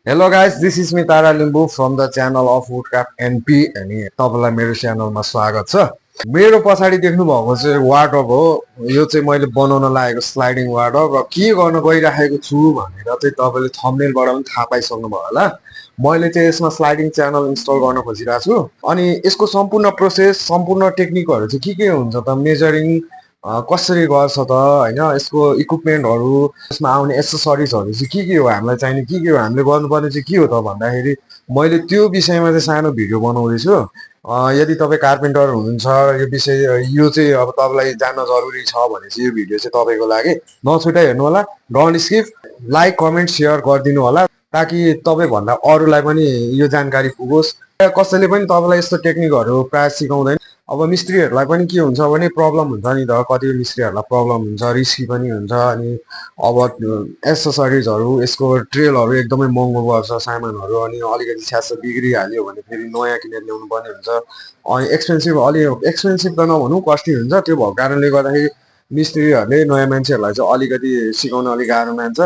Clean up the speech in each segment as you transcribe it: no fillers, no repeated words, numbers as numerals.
Hello guys, this is me Tara Limbu from the channel of Woodcraft NP अनि तपाईलाई मेरो च्यानलमा स्वागत छ। मेरो पछाडि देख्नु भएको चाहिँ वार्डरोब हो। यो चाहिँ मैले बनाउन लागेको स्लाइडिङ वार्डरोब र के गर्न गइराखेको छु भनेर चाहिँ तपाईले थम्बनेलबाट पनि थाहा पाइसक्नु भयो होला। मैले चाहिँ यसमा स्लाइडिङ च्यानल इन्स्टल गर्न खोजिरहेको छु अनि यसको सम्पूर्ण प्रोसेस सम्पूर्ण टेक्निकहरु चाहिँ के हुन्छ त मेजरिङ कसरी गर्छ त हैन यसको इक्विपमेन्टहरु यसमा आउने एक्सेसरिजहरु चाहिँ के हो हामीलाई चाहिने के हो हामीले गर्नुपर्ने चाहिँ के हो त भन्दाखेरि मैले त्यो विषयमा चाहिँ सानो भिडियो बनाउँदै छु। यदि तपाई कार्पेन्टर हुनुहुन्छ यो विषय यो चाहिँ अब तपाईलाई जान्न जरुरी छ भने चाहिँ यो भिडियो चाहिँ तपाईको लागि नछुटाइ हेर्नु होला। Don't skip like comment share गरिदिनु होला ताकि तपाई भन्दा अरूलाई पनि यो जानकारी पुगोस्। कसैले पनि तपाईलाई यस्तो टेक्निकहरु प्राय सिकाउँदैन। अब मिस्त्रीहरुलाई पनि के हुन्छ भने प्रब्लम हुन्छ नि त कति मिस्त्रीहरुलाई प्रब्लम हुन्छ रिस्की पनि हुन्छ अनि अब एक्सेसरिजहरु यसको ट्रेलहरु एकदमै महँगो पर्छ सामानहरु अनि अलिकति छ्यास बिग्रिहाल्यो भने फेरि नयाँ किनेर ल्याउनु पर्ने हुन्छ अनि एक्सपेन्सिभ त नभनौं कस्टली हुन्छ। त्यो भएको कारणले गर्दाखेरि मिस्त्रीहरुले नयाँ मान्छेहरुलाई चाहिँ अलिकति सिकाउन अलि गाह्रो मान्छ।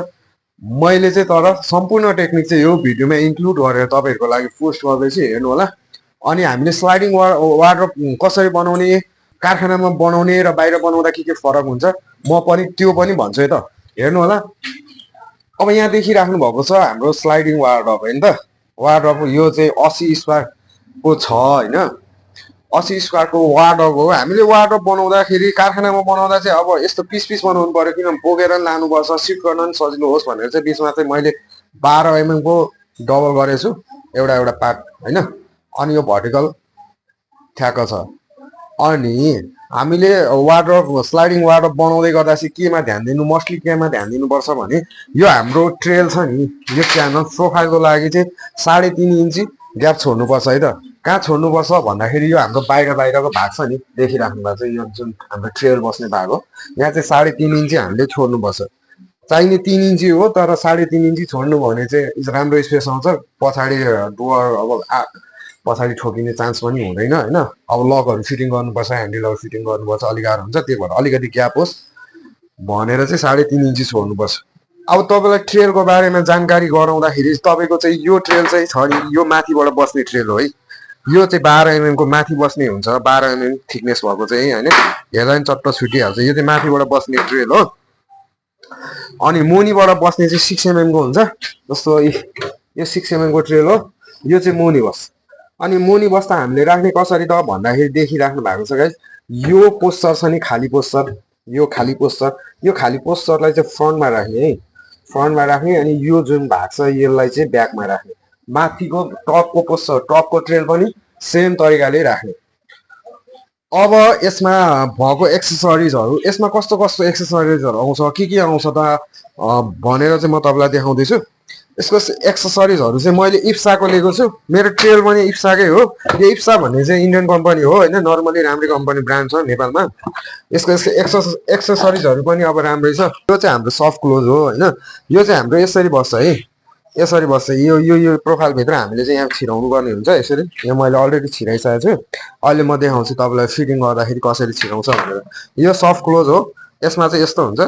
मैले चाहिँ तर सम्पूर्ण टेक्निक चाहिँ यो भिडियोमा इन्क्लुड गरेर तपाईहरुको लागि पोस्ट गर्दैछु हेर्नु होला। अनि हामीले स्लाइडिङ वार्डरोब कसरी बनाउने कारखानामा बनाउने र बाहिर बनाउँदा के फरक हुन्छ म पनि त्यो पनि भन्छु है त हेर्नु होला। अब यहाँ देखिराख्नु भएको छ हाम्रो स्लाइडिङ वार्डरोब हैन त। वार्डरोब यो चाहिँ 80 स्क्वायर को छ हैन 80 स्क्वायर को वार्डरोब हो। हामीले वार्डरोब बनाउँदाखेरि कारखानामा बनाउँदा चाहिँ अब यस्तो पिस पिस बनाउनु पर्यो किन बोकेर लानु पर्छ सिफ्ट गर्न पनि सजिलो होस् भनेर चाहिँ बीचमा चाहिँ मैले 12 mm को डबल गरेछु एउटा एउटा पार्ट हैन। अनि यो भर्टिकल ठ्याक्क छ। अनि हामीले वार्डरोब स्लाइडिङ वार्डरोब बनाउँदै गर्दा चाहिँ केमा ध्यान दिनु मोस्टली केमा ध्यान दिनुपर्छ भने यो हाम्रो ट्रेल छ नि यो च्यानल प्रोफाइलको लागि चाहिँ 3.5 इन्ची ग्याप छोड्नुपर्छ है त। कहाँ छोड्नुपर्छ भन्दाखेरि यो हाम्रो बाहिरको भाग छ नि देखिराख्नु भएको छ यो जुन हाम्रो ट्रेल बस्ने भाग हो यहाँ चाहिँ 3.5 इन्ची हामीले छोड्नुपर्छ। चाहिने 3 इन्ची हो तर 3.5 इन्ची छोड्नु भने चाहिँ राम्रो स्पेस आउँछ पछाडी डोर अब पछाडी ठोकिने चान्स पनि हुँदैन हैन। अब लकहरु फिटिङ गर्नुपर्छ ह्यान्डलहरु फिटिङ गर्नुपर्छ अलि गाह्रो हुन्छ त्यही भएर अलिकति ग्याप होस् भनेर चाहिँ 3.5 इन्ची छोड्नुपर्छ। अब तपाईलाई ट्रेलको बारेमा जानकारी गराउँदाखेरि तपाईको चाहिँ यो ट्रेल चाहिँ छ नि यो माथिबाट बस्ने ट्रेल हो है। यो चाहिँ 12 mm को माथि बस्ने हुन्छ 12 mm थिकनेस भएको चाहिँ हैन हेर्दा नि चट्ट छुटिहाल्छ। यो चाहिँ माथिबाट बस्ने ट्रेल हो अनि मुनिबाट बस्ने चाहिँ 6 mm को हुन्छ जस्तो यो 6 mm को ट्रेल हो यो चाहिँ मुनि बस्छ। अनि मुनि बस्दा हामीले राख्ने कसरी त भन्दाखेरि देखिराख्नु भएको छ गाइस यो पोस्चर छ नि खाली पोस्चर यो खाली पोस्चरलाई चाहिँ फ्रन्टमा राख्ने है फ्रन्टमा राख्ने अनि यो जुन भाग छ यसलाई चाहिँ ब्याकमा राख्ने। माथिको टपको पोस्चर टपको ट्रेल पनि सेम तरिकाले राख्ने। अब यसमा भएको एक्सेसरिजहरु यसमा कस्तो कस्तो एक्सेसरिजहरु आउँछ के आउँछ त भनेर चाहिँ म तपाईलाई देखाउँदै छु। यसको एक्सेसरिजहरु चाहिँ मैले इप्साको लिएको छु मेरो ट्रेल पनि इप्साकै हो। यो इप्सा भन्ने चाहिँ इन्डियन कम्पनी हो हैन नर्मली राम्रै कम्पनी ब्रान्ड छ नेपालमा। यसको एक्सेसरिजहरु पनि अब राम्रै छ। यो चाहिँ हाम्रो सफ्ट क्लोज हो हैन यो चाहिँ हाम्रो यसरी बस्छ है यसरी बस्छ यो प्रोफाइल भित्र हामीले चाहिँ यहाँ छिराउनु पर्ने हुन्छ यसरी यहाँ मैले अलरेडी छिराइसकेको छु। अहिले म देखाउँछु तपाईलाई फिटिङ गर्दाखेरि कसरी छिराउँछ भनेर। यो सफ्ट क्लोज हो यसमा चाहिँ यस्तो हुन्छ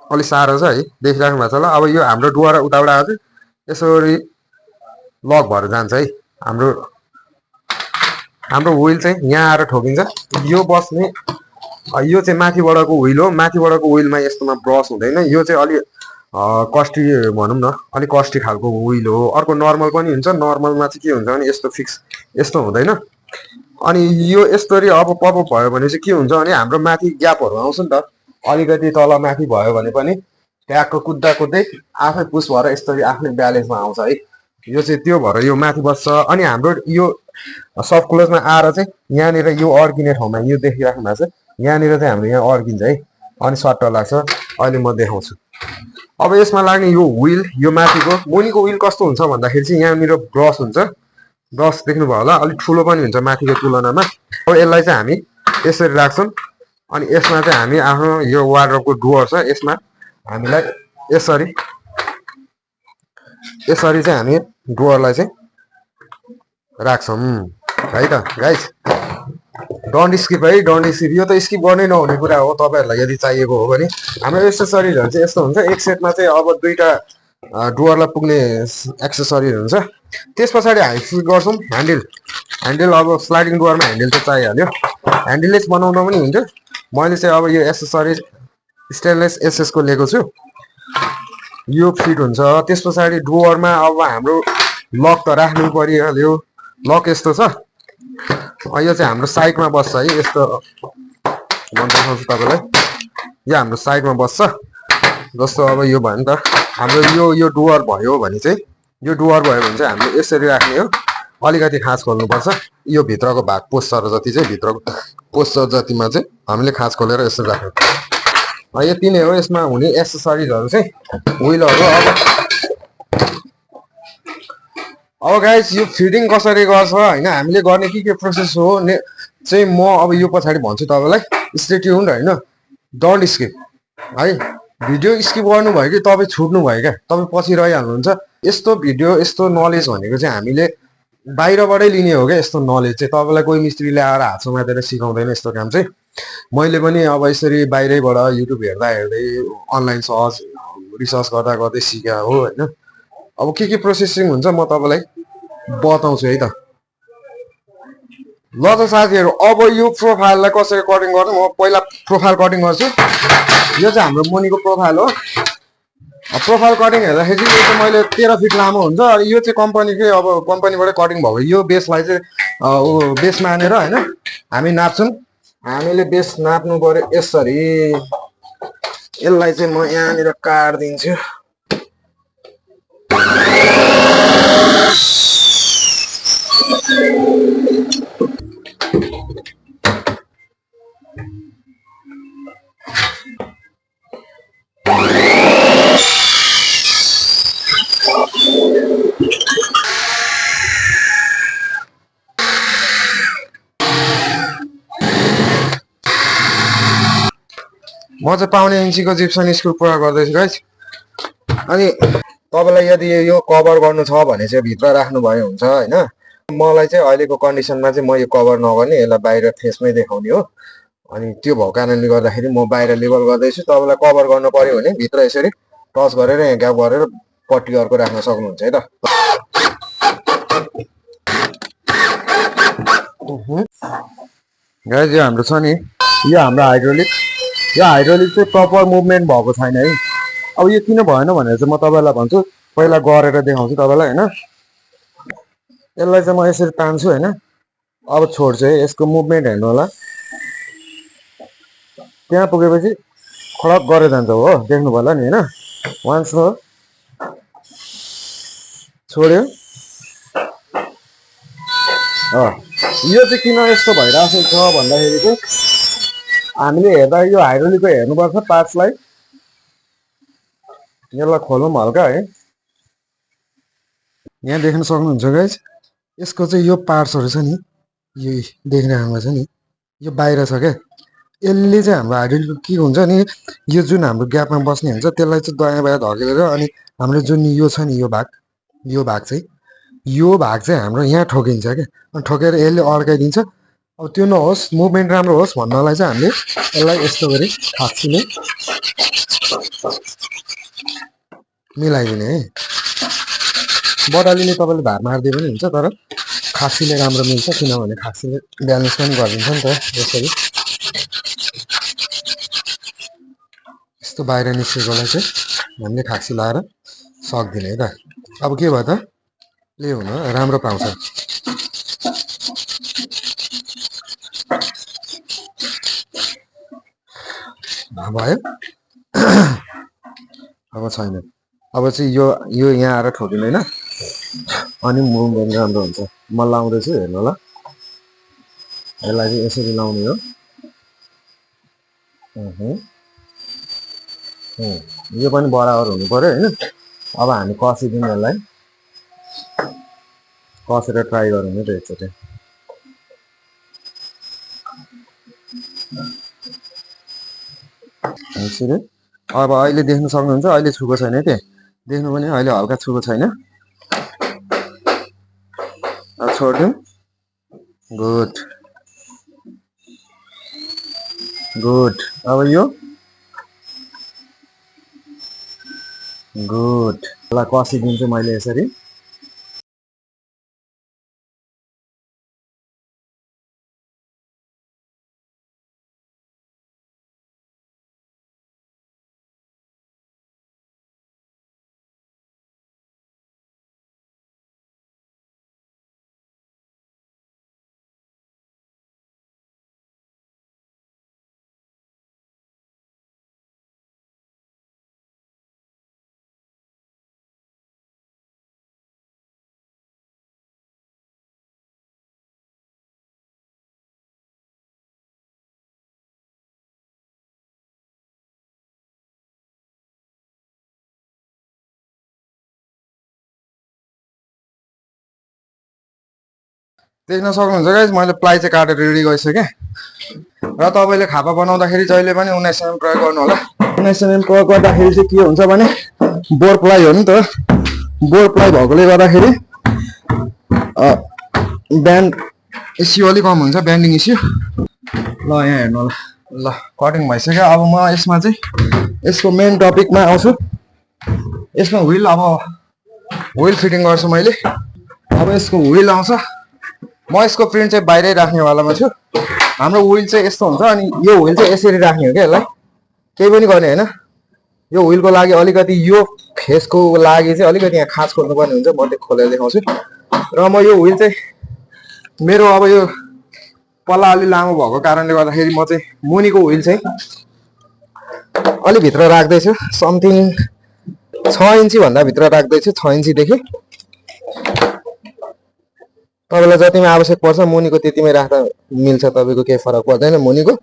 अलि साह्रो छ है देखिराख्नु भएको छ ल। अब यो हाम्रो डुवारा उताबाट आउँछ यसरी लक भएर जान्छ है। हाम्रो व्हील चाहिँ यहाँ आएर ठोकिन्छ यो बस्ने यो चाहिँ माथिबाटको व्हील हो। माथिबाटको व्हीलमा यस्तोमा ब्रस हुँदैन यो चाहिँ अलि कस्टली भनौं न अलि कस्टली खालको व्हील हो। अर्को नर्मल पनि हुन्छ नर्मलमा चाहिँ के हुन्छ भने यस्तो फिक्स यस्तो हुँदैन अनि यो यसरी अब पप भयो भने चाहिँ के हुन्छ भने हाम्रो माथि ग्यापहरु आउँछ नि त अलिकति तल माथि भयो भने पनि ट्यागको कुद्दै आफै पुश भएर यसरी आफ्नै ब्यालेन्समा आउँछ है। यो चाहिँ त्यो भएर यो माथि बस्छ अनि हाम्रो यो सफ्ट क्लोजमा आएर चाहिँ यहाँनिर यो अड्किने ठाउँमा यो देखिराख्नु भएको छ यहाँनिर चाहिँ हाम्रो यहाँ अड्किन्छ है अनि सट्ट लाग्छ। अहिले म देखाउँछु। अब यसमा लाग्ने यो व्हील यो माथिको मुनिको व्हील कस्तो हुन्छ भन्दाखेरि चाहिँ यहाँनिर ब्रस हुन्छ ब्रस देख्नु भयो होला अलि ठुलो पनि हुन्छ माथिको तुलनामा। अब यसलाई चाहिँ हामी यसरी राख्छौं अनि यसमा चाहिँ हामी आफ्नो यो वार्डरोबको डुअर छ यसमा हामीलाई यसरी चाहिँ हामी डुअरलाई चाहिँ राख्छौं है त गाइस। डोन्ट स्किप है डोन्ट स्किप यो त स्किप गर्नै नहुने कुरा हो तपाईहरुलाई यदि चाहिएको हो भने। हाम्रो एक्सेसरिजहरु चाहिँ यस्तो हुन्छ एक सेटमा चाहिँ अब दुईटा डुवरलाई पुग्ने एक्सेसरिज हुन्छ। त्यस पछाडि हामी फिट गर्छौँ ह्यान्डल अब स्लाइडिङ डुवरमा ह्यान्डल त चाहिहाल्यो, ह्यान्डललेस बनाउँदा पनि हुन्थ्यो। मैले चाहिँ अब यो एक्सेसरिज स्टेनलेस एसएसको लिएको छु, यो फिट हुन्छ। त्यस पछाडि डुवरमा अब हाम्रो लक त राख्नु परिहाल्यो, लक यस्तो छ, यो चाहिँ हाम्रो साइडमा बस्छ है, यस्तो मन देखाउँछु तपाईँलाई, यो हाम्रो साइडमा बस्छ। जस्तो अब यो भयो नि त हाम्रो यो डुवर भयो भने चाहिँ, यो डुवर भयो भने चाहिँ हामीले यसरी राख्ने हो, अलिकति खाँच खोल्नुपर्छ। यो भित्रको भाग पोस्टर जति चाहिँ भित्रको पोस्टर जतिमा चाहिँ हामीले खाँच खोलेर यसरी राख्नु, यति नै हो यसमा हुने एक्सेसरिजहरू चाहिँ, व्हिलहरू। अब गाइस यो फिटिङ कसरी गर्छ होइन, हामीले गर्ने के प्रोसेस हो चाहिँ म अब यो पछाडि भन्छु तपाईँलाई। स्टे ट्युन्ड होइन, डोन्ट स्किप है, भिडियो स्किप गर्नुभयो कि तपाईँ छुट्नु भयो क्या, तपाईँ पछि रहिहाल्नुहुन्छ। यस्तो भिडियो यस्तो नलेज भनेको चाहिँ हामीले बाहिरबाटै लिने हो क्या, यस्तो नलेज चाहिँ तपाईँलाई कोही मिस्त्रीले आएर हात समातेर सिकाउँदैन यस्तो काम चाहिँ। मैले पनि अब यसरी बाहिरैबाट युट्युब हेर्दा हेर्दै अनलाइन रिसर्च गर्दा गर्दै सिक्या हो होइन। अब के प्रोसेसिङ हुन्छ म तपाईँलाई बताउँछु है त। ल त साथीहरू, अब यो प्रोफाइललाई कसरी कटिङ गर्नु, म पहिला प्रोफाइल कटिङ गर्छु। यो चाहिँ हाम्रो मुनिको प्रोफाइल हो। प्रोफाइल कटिङ हेर्दाखेरि यो चाहिँ मैले 13 फिट लामो हुन्छ, यो चाहिँ कम्पनीकै अब कम्पनीबाटै कटिङ भएको। यो बेसलाई चाहिँ बेस मानेर होइन हामी नाप्छौँ। हामीले बेस नाप्नु पर्यो यसरी, यसलाई चाहिँ म यहाँनिर काटिदिन्छु। म चाहिँ पाउने इन्चीको जिप्सन स्क्रू पुरा गर्दैछु गाइस। अनि तपाईँलाई यदि यो कभर गर्नु छ भने चाहिँ भित्र राख्नुभयो हुन्छ होइन। मलाई चाहिँ अहिलेको कन्डिसनमा चाहिँ म यो कभर नगर्ने, यसलाई बाहिर फेसमै देखाउने हो। अनि त्यो भएको कारणले गर्दाखेरि म बाहिर लेबल गर्दैछु। तपाईँलाई कभर गर्नु पर्यो भने भित्र यसरी टच गरेर यहाँ ग्याप गरेर पट्टी अर्को राख्न सक्नुहुन्छ है त। गाइस यो हाम्रो छ नि, यो हाम्रो हाइड्रोलिक, यो हाइड्रोलिक चाहिँ प्रपर मुभमेन्ट भएको छैन है। अब यो किन भएन भनेर चाहिँ म तपाईँलाई भन्छु, पहिला गरेर देखाउँछु तपाईँलाई होइन। यसलाई चाहिँ म यसरी तान्छु होइन, अब छोड्छु है, यसको मुभमेन्ट हेर्नु होला। त्यहाँ पुगेपछि खडक गरेर जान्छ हो, देख्नुभयो होला नि होइन। वान्स हो छोड्यो। यो चाहिँ किन यस्तो भइरहेको छ भन्दाखेरि चाहिँ हामीले हेर्दा यो हाइड्रोलिकको हेर्नुपर्छ पार्ट्सलाई। यसलाई खोलौँ हल्का है, यहाँ देख्न सक्नुहुन्छ गाइस। यसको चाहिँ यो पार्ट्सहरू छ नि, यो देखिरहेको छ नि, यो बाहिर छ क्या। यसले चाहिँ हाम्रो हाइड्रोलिक के हुन्छ नि, यो जुन हाम्रो ग्यापमा बस्ने हुन्छ त्यसलाई चाहिँ दायाँ बायाँ धकेलेर, अनि हाम्रो जुन यो छ नि यो भाग चाहिँ हाम्रो यहाँ ठोकिन्छ क्या। अनि ठोकेर यसले अड्काइदिन्छ। अब त्यो नहोस्, मुभमेन्ट राम्रो होस् भन्नलाई चाहिँ हामीले यसलाई यस्तो गरी खाँच्चिने मिलाइदिने है। बडालीले तपाईँले भार मारिदिए पनि हुन्छ, तर खाँच्चीले राम्रो मिल्छ, किनभने खाँच्चीले ब्यालेन्स पनि गरिदिन्छ नि त। यसरी यस्तो बाहिर निस्केकोलाई चाहिँ हामीले खाँच्ची लाएर सक्दिने है त। अब के भयो त, प्ले हुन राम्रो पाउँछ। भयो अब छैन। अब चाहिँ यो यहाँ आएर ठोकिँदैन, अनि मुभमेन्ट राम्रो हुन्छ। म लाउँदैछु हेर्नु होला, यसलाई चाहिँ यसरी लाउने हो। यो पनि बराबर हुनु पर्यो होइन। अब हामी कसिदिउँ यसलाई, कसेर ट्राई गरौँ नि त एकचोटि। यसरी अब अहिले देख्न सक्नुहुन्छ, अहिले छुको छैन के, देख्नु पनि अहिले हल्का छुको छैन। अब छोडिदिउँ। Good good. अब यो गुड। ल कसिदिन्छु मैले यसरी। देख्न सक्नुहुन्छ गाइस मैले प्लाई चाहिँ काटेर रेडी गरिसकेँ र तपाईँले खापा बनाउँदाखेरि जहिले पनि 19 mm प्रयोग गर्नु होला। 19 mm प्रयोग गर्दाखेरि चाहिँ के हुन्छ भने बोर प्लाई हो नि त, बोर प्लाई भएकोले गर्दाखेरि ब्यान्ड इस्यु अलिक कम हुन्छ, ब्यान्डिङ इस्यु। ल यहाँ हेर्नु होला, ल कटिङ भइसक्यो। अब म यसमा चाहिँ यसको मेन टपिकमा आउँछु। यसमा व्हिल, अब व्हिल फिटिङ गर्छु मैले। अब यसको व्हिल आउँछ, म यसको प्रिन्ट चाहिँ बाहिरै राख्नेवालामा छु। हाम्रो व्हिल चाहिँ यस्तो हुन्छ, अनि यो व्हिल चाहिँ यसरी राख्ने हो क्या, यसलाई केही पनि गर्ने होइन। यो व्हिलको लागि अलिकति, यो फेसको लागि चाहिँ अलिकति यहाँ खाँच खोल्नुपर्ने हुन्छ, म त्यो खोलेर देखाउँछु। र म यो व्हिल चाहिँ मेरो अब यो पल्ला अलि लामो भएको कारणले गर्दाखेरि म चाहिँ मुनिको व्हिल चाहिँ अलि भित्र राख्दैछु, समथिङ 6 इन्ची भन्दा भित्र राख्दैछु, 6 इन्चीदेखि। तपाईँलाई जतिमा आवश्यक पर्छ मुनिको त्यतिमै राख्दा मिल्छ, तपाईँको केही फरक पर्दैन। मुनिको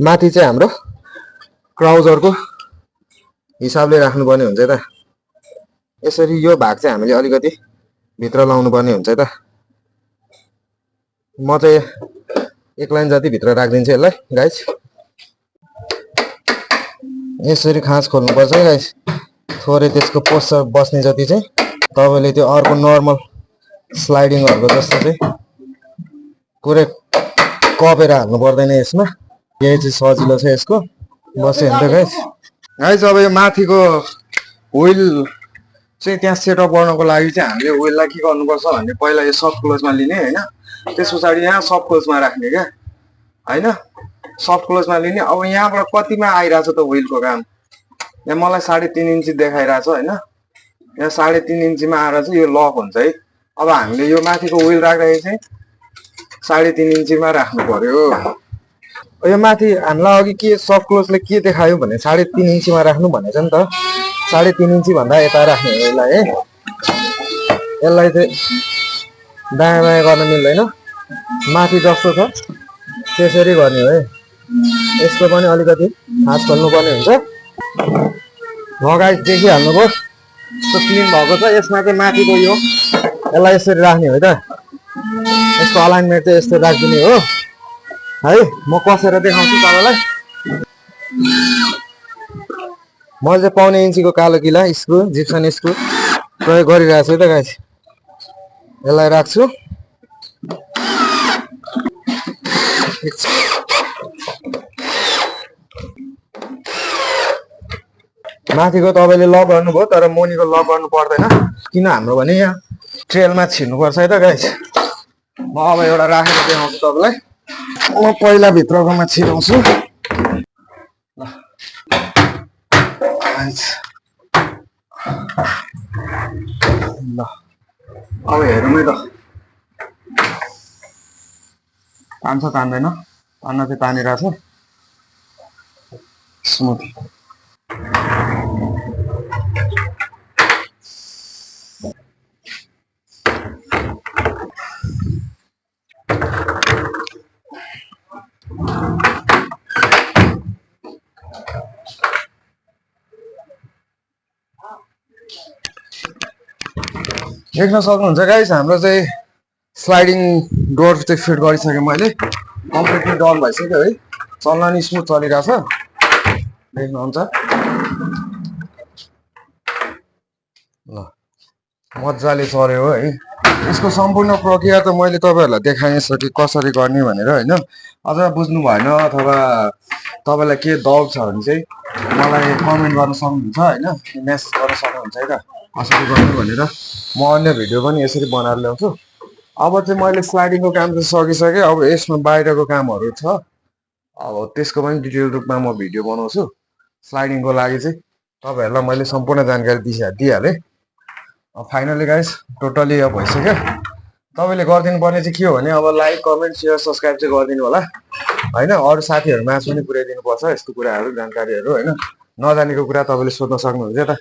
माथि चाहिँ हाम्रो ट्राउजरको हिसाबले राख्नुपर्ने हुन्छ त। यसरी यो भाग चाहिँ हामीले अलिकति भित्र लाउनु पर्ने हुन्छ त। म चाहिँ 1 लाइन जति भित्र राखिदिन्छु यसलाई गाइस। यसरी खाँच खोल्नुपर्छ है गाइस, थोरै त्यसको पोस्चर बस्ने जति चाहिँ। तपाईँले त्यो अर्को नर्मल स्लाइडिङहरूको जस्तो चाहिँ पुरै कपेर हाल्नु पर्दैन यसमा। यही चाहिँ सजिलो छ यसको, बस्यो भने त गाइस। गाइस अब यो माथिको व्हिल चाहिँ त्यहाँ सेटअप गर्नको लागि चाहिँ हामीले व्हिललाई के गर्नुपर्छ भने पहिला यो सफ्ट क्लोजमा लिने होइन, त्यस पछाडि यहाँ सफ्ट क्लोजमा राख्ने क्या होइन, सफ्ट क्लोजमा लिने। अब यहाँबाट कतिमा आइरहेछ त व्हिलको काम, यहाँ मलाई 3.5 इन्ची देखाइरहेछ होइन, यहाँ 3.5 इन्चीमा आएर चाहिँ यो लक हुन्छ है। अब हामीले यो माथिको व्हिल राख्दाखेरि चाहिँ 3.5 इन्चीमा राख्नु पर्यो। यो माथि हामीलाई अघि के सफ्ट क्लोजले के देखायो भने 3.5 इन्चीमा राख्नु भनेछ नि त। 3.5 इन्ची भन्दा यता राख्ने हो यसलाई है। यसलाई चाहिँ दायाँ बायाँ गर्न मिल्दैन, माथि जस्तो छ त्यसरी गर्ने हो है। यसको पनि अलिकति खाँच खोल्नुपर्ने हुन्छ। गाइस देखिहाल्नुभयो त्यो क्लिन भएको छ। यसमा चाहिँ माथिको यो यसलाई यसरी राख्ने हो त, यसको अलाइनमेन्ट चाहिँ यस्तो राखिदिने हो है। म कसेर देखाउँछु तपाईँलाई। मैले चाहिँ 1.5 इन्चीको कालो किला स्क्रु, जिप्सन स्क्रु प्रयोग गरिरहेको छु त गाइस। यसलाई राख्छु। माथिको तपाईँले लक गर्नुभयो, तर मुनिको लक गर्नु पर्दैन। किन हाम्रो भने यहाँ ट्रेलमा छिर्नुपर्छ है त गाइस। म अब एउटा राखेर देखाउँछु तपाईँलाई। म पहिला भित्रकोमा छिराउँछु। ल अब हेरौँ है त, तान्छ तान्दैन, तान्न चाहिँ तानिरहेछ स्मुथ। देख्न सक्नुहुन्छ गाइस, हाम्रो चाहिँ स्लाइडिङ डोर चाहिँ फिट गरिसकेँ मैले। कम्प्लिटली डन भइसक्यो है, चल्न नि स्मुथ चलिरहेछ, देख्नुहुन्छ। ल मजाले चल्यो है। यसको सम्पूर्ण प्रक्रिया त मैले तपाईँहरूलाई देखाइसकेँ कसरी गर्ने भनेर होइन। अझ बुझ्नु भएन अथवा तपाईँलाई के डाउट छ भने चाहिँ मलाई कमेन्ट गर्न सक्नुहुन्छ होइन, मेसेज गर्न सक्नुहुन्छ है त कसरी गर्नु भनेर। म अन्य भिडियो पनि यसरी बनाएर ल्याउँछु। अब चाहिँ मैले स्लाइडिङको काम चाहिँ सकिसकेँ। अब यसमा बाहिरको कामहरू छ, अब त्यसको पनि डिटेल रूपमा म भिडियो बनाउँछु। स्लाइडिङको लागि चाहिँ तपाईँहरूलाई मैले सम्पूर्ण जानकारी दिइहालेँ। फाइनली गाइस टोटली अब भइसक्यो। तपाईँले गरिदिनु पर्ने चाहिँ के हो भने अब लाइक कमेन्ट सेयर सब्सक्राइब चाहिँ गरिदिनु होला होइन। अरू साथीहरूमा पनि पुर्याइदिनु पर्छ यस्तो कुराहरू जानकारीहरू होइन। नजानेको कुरा तपाईँले सोध्न सक्नुहुन्छ यता